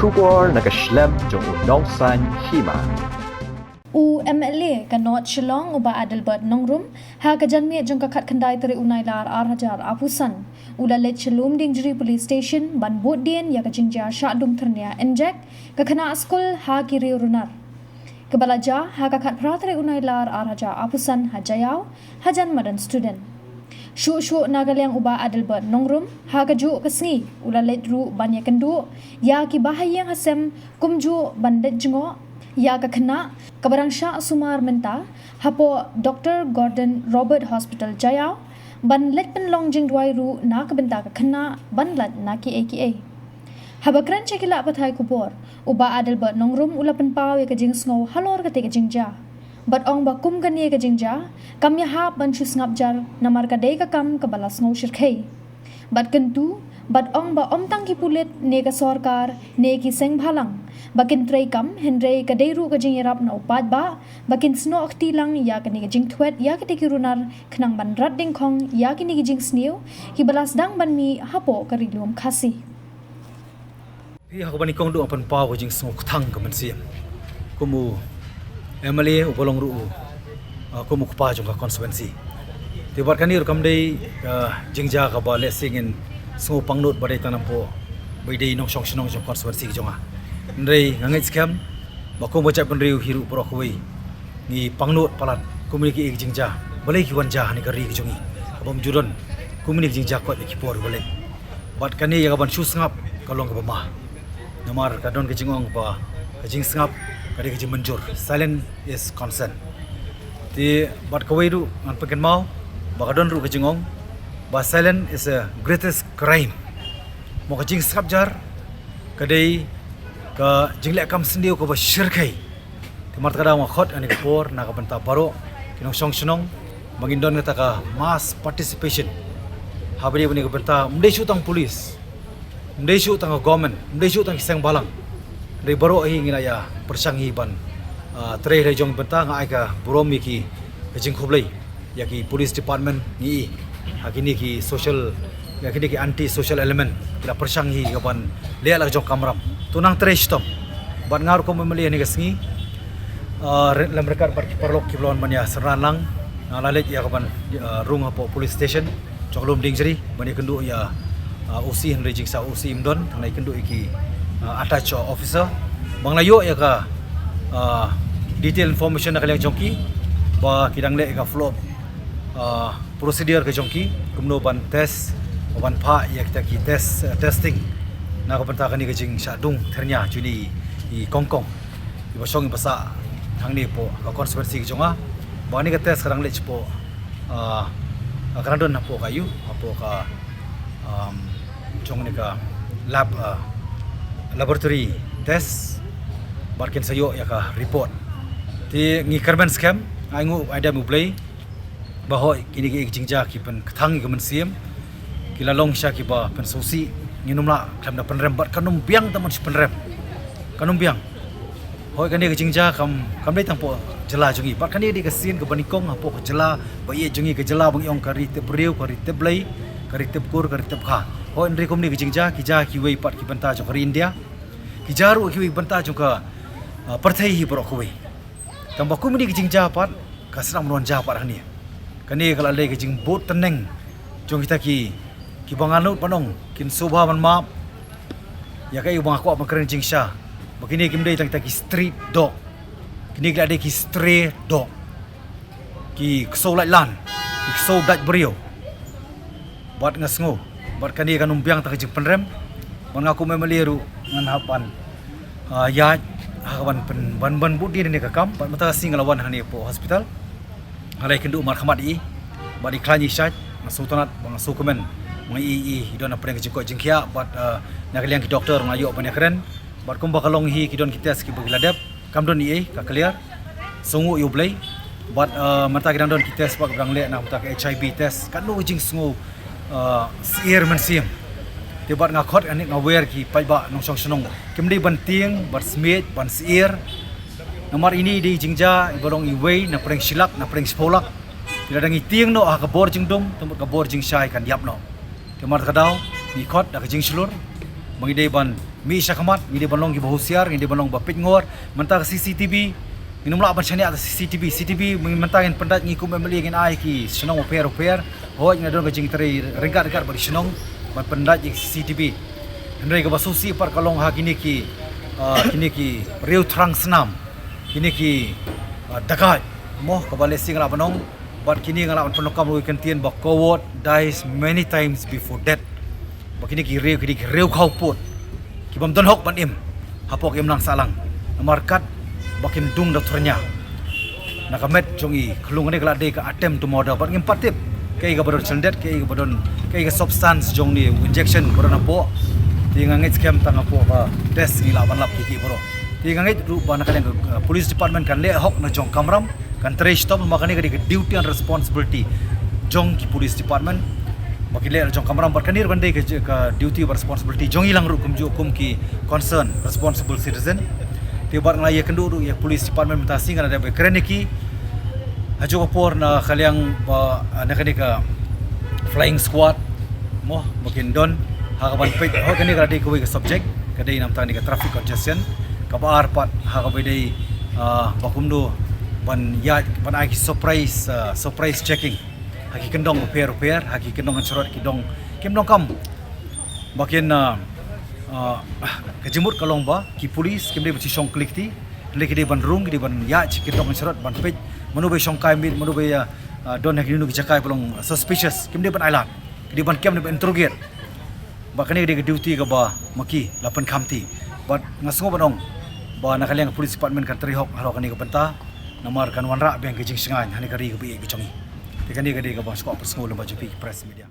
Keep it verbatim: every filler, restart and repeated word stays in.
Khubor na ka shlem jong u Nongsaiñ Hima. U M L A ka North Shillong, u Bah Adelbert Nongrum, ha ka janmiet jong ka khatkhyndai tarik u Nailar ar hajar arphew san, u la leit sha Lumdiengjri Police Station ban bud dien ïa ka jingjia shah dum thyrnia injek ka khynnah skul ha ki riew runar, kaba la jia ha ka khatphra tarik u Nailar ar hajar arphew san ha Jaïaw, hajan madan student. Shuh shuh na ka liang u Bah Adelbert Nongrum, ha kajuh ka sngi u la leit ruh ban ïakynduh ïa ki bahaïing hasem, kumjuh ban leit jngoh ïa ka khynnah kaba dang shah sumar mynta hapoh Doctor Gordon Roberts Hospital Jaïaw, ban leit pynlong jingduwai ruh na ka bynta ka khynnah ban lait na kiei kiei. Haba kren sha ki lad pathai khubor, u Bah Adelbert Nongrum u la pynpaw ïa ka jingsngew halor katei ka jingjia, bad ong ba kum kane ka jingjia kam ïahap ban shu sngap jar, namar ka dei ka kam kaba la sngew shyrkhei. Bad kyntu, bad ong ba ym tang ki pulit ne ka sorkar ne ki seng bhalang ba kin treikam, hynrei ka dei ruh ka jingïarap na u paidbah ba kin snoh kti lang ïa kane ka jingthwet ïa kitei ki runar, khnang ban rat dyngkhong ïa kine ki jingsniew kiba la sdang ban mih hapoh ka Ri Lum Khasi. Phi, ha kaba nyngkong duh ngan pynpaw ka jingsngewkthang ka mynsiem kum u M L A uba long ruh u, ah, kum u kpa jong ka constituency. Te bad kane ruh kam dei ka jingjia kaba lehse ngin sngew pangnud ba dei tang napoh ba i dei i nongshong shnong jong constituency ka jong nga. Hynrei nga ngeit skhem ba kum ka jaitbynriew hi ruh baroh kawei ngi pangnud palat kumne ki jingjia, balei ki wan jia ha kane ka ri ka jong ngi, kaba ym ju don kumne ki jingjia koit ha ki por ba leit. Bad kane ïa kaban shu sngap ka long kaba ma. Namar ka don ka jingong ba ka jingsngap ka dei ka jingmynjur. Silence is consent. Te bad kawei ruh ngan pynkynmaw ba ka don ruh ka jingong ba silence is a greatest crime. Mo, ka jingsngap jar ka dei ka jingleh kam syndiew kaba shyrkhei. Te namar kata ka daw nga khot ha kane ka por na ka bynta baroh ki nongshong shnong ba ngin don kata ka mass participation. Haba dei ha kane ka bynta, ym dei shuh tang police, ym dei shuh tang ka government, ym dei shuh tang ki seng bhalang. Hynrei baroh hi ngi la ïa pyrshang hi ban, ah, trei ha la jong ka bynta. Nga ai ka burom ïa ki, ka jingkhublei ïa ki police department, ngi i ha kine ki social, ïa kine ki anti social element ki la pyrshang hi ka ban leh la ka jong ka kamram. To nang trei shitom. Bad nga ruh kum u M L A ha kane ka sngi, ah, re-, lem ryngkat bad ki paralok kiba la wan ban ïa synran lang, nga la leit ïa ka ban, ah, rung hapoh police station jong ka Lumdiengjri ban ïakynduh ïa, ah, O C, hynrei jingshah O C ym don, tang la ïakynduh ïa ki, ah, attached officer ba nga la ïoh ïa ka, ah, detail information na ka liang jong ki ba ki dang leh ïa ka follow up, ah, procedure ka jong ki, kumno ban test, ban phah ïa kita ki test, eh, testing na ka bynta kane ka jingshah dung thyrnia jong kine i kongkong iba shong iba sah hangne hapoh ka constituency ka jong nga. Ba kane ka test ka dang leit shapoh, ah, ka dang don hapoh ka, ïa, hapoh ka, um, jong kane ka lab, ah, laboratory test, bad kin sa ïoh ïa ka report. Te ngi kyrmen skhem, ai nguh ai dem U Blei ba hooid kine ki jingjia ki pynkthang ïa ka mynsiem, ki la long shisha kiba pynsngewsih. Ngin ym lah khlem da pynrem, bad kan ym biang tang ban shu pynrem, kan ym biang. Hooid, kane ka jingjia kam, kam dei tang hapoh jylla jong ngi, bad kane ka dei ka sien kaba nyngkong hapoh ka jylla ba ïeit jong ngi, ka jylla ba ngi ong ka ri tip briew, ka ri tip Blei, ka ri tip kur, ka ri tip kha. Hooid, hynrei kumne ka jingjia ki jia ha kiwei pat ki bynta jong ka ri India, ki jia ruh ha kiwei ki bynta jong ka, ah, pyrthei hi baroh kawei. Tangba kumne ka jingjia pat ka sdang ban wan jia pat hangne. Kane ka la dei ka jingbud tneng jong kita ki, kiba nga nud ban ong kin sngewbha ban map ïa kaei ba nga kwah ban kren jingshisha, ba kine kim dei tang kita ki street dog. Kine ki la dei ki stray dog, ki ksew laitlan, ki ksew dait briew. Bad nga sngew, bad kane kan ym biang tang ka jingpynrem. Bad nga kum M L A ruh ngan hap ban, ah, ïaid ha ka ban pyn-, ban, ban bud dien ïa kane ka kam. Bad mynta ka sngi nga la wan hangne hapoh hospital, nga la ïakynduh markhmat ïa i, bad i khlaiñ i shait. Nga sngewtynnat bad nga sngewkmen ba nga i, i, i don na pdeng ka jingkoit jingkhiah, bad, ah, na ka liang ki doktor nga ïoh ban ïakren. Bad kumba ka long hi, ki don ki test kiba ki la dep, kam don ei ei, ka clear. Sngewnguh ïa U Blei. Bad, uh, mynta ki dang don ki test pat kiba dang leh, na ka bynta ka H I V test, katno ka jingsngew, uh, syiar mynsiem. Te bad nga khot, nga wer ki paidbah nongshong shnong, kim dei ban tieng, ban smiej, ban syiar. Namar ine i dei i jingjia iba long iwei na pdeng shi lak, na pdeng shiphew lak. Te lada ngi tieng noh ha ka bor jingdum, te mut ka bor jingshai kan ïap noh. Te namar kata ka daw ngi khot da ka jingshlur Ngi dei ban mih shakhmat, ngi dei ban long kiba husiar, ngi dei ban long ba peit ngor. Mynta ka C C T V, ngin ym lah ban shaniah da C C T V. C C T V mynta ngin pyndait, ngi kum M L A ngin ai ki shnong bapher bapher. Hooid, ngi don ka jingtrei ryngkat ryngkat bad ki shnong ban pyndait ïa ki C C T V. Hynrei kaba sngewsih pat ka long ha kine ki, ah, kine ki riew thrang snam, kine ki, ah, dakaid, mo, kaba lehse nga lah ban ong, bad kine nga lah ban pyndonkam ruh ïa ka ktien ba coward dies many times before death. Ba kine ki riew, kine ki riew khawpud, ki bym don hok ban im hapoh ka imlang sahlang. Namar katba kin dung da thurnia na ka met jong i, ka long kane ka la dei ka attempt to murder. Bad ngim pat tip kaei kaba don shyndet, kaei kaba don, kaei ka substance jong une u injection ba don hapoh. Te nga ngeit skhem tang hapoh ka test ngi lah ban lap kiei kiei baroh. Te nga ngeit ruh ba na ka liang ka, uh, police department kan leh hok na jong kamram, kan trei shitom, namar kane ka dei ka duty and responsibility jong ki police department ba kin leh na jong kamram. Bad kane ruh kan dei ka, ka duty bad responsibility jong ngi lang ruh kumjuh kum ki concern responsible citizen. Te bad nga la ïakynduh ruh ïa police department mynta shi, nga la dep kren ïa ki ha kajuh ka por na ka liang ba, ah, na kane ka flying squad, mo, ba kin don ha kaban peit. Hooid, kane ka la dei kawei ka subject, ka dei namar kane ka traffic congestion. Kaba ar pat ha kaba dei, ah, ba kumno ban ïa, ban ai ki surprise, ah, surprise checking ha ki kyndong bapher bapher, ha ki kyndong shansharot, ki dong, kim donkam ba kin, ah, ah, ka jingmut ka long ba ki police kim dei ban shu shong kylli kti, hynrei ki dei ban rung, ki dei ban ïaid sha ki kyndong shansharot ban peit mano ba shongkai miet, mano ba, ah, ah, don ha kino kino ki jaka ba long suspicious, kim dei ban ailad, ki dei ban kem, dei ban interrogate. Bad kane ka dei ka duty kaba ma ki la pynkham kti. Bad nga sngew ban ong ba na ka liang ka police department kan trei hok halor kane ka bynta, namar kan wanrah biang ka jingshngaiñ ha kane ka ri kaba ïeit ka jong ngi. Te kane ka dei kaba nga kwah pynsngew lyngba jong phi ki press media.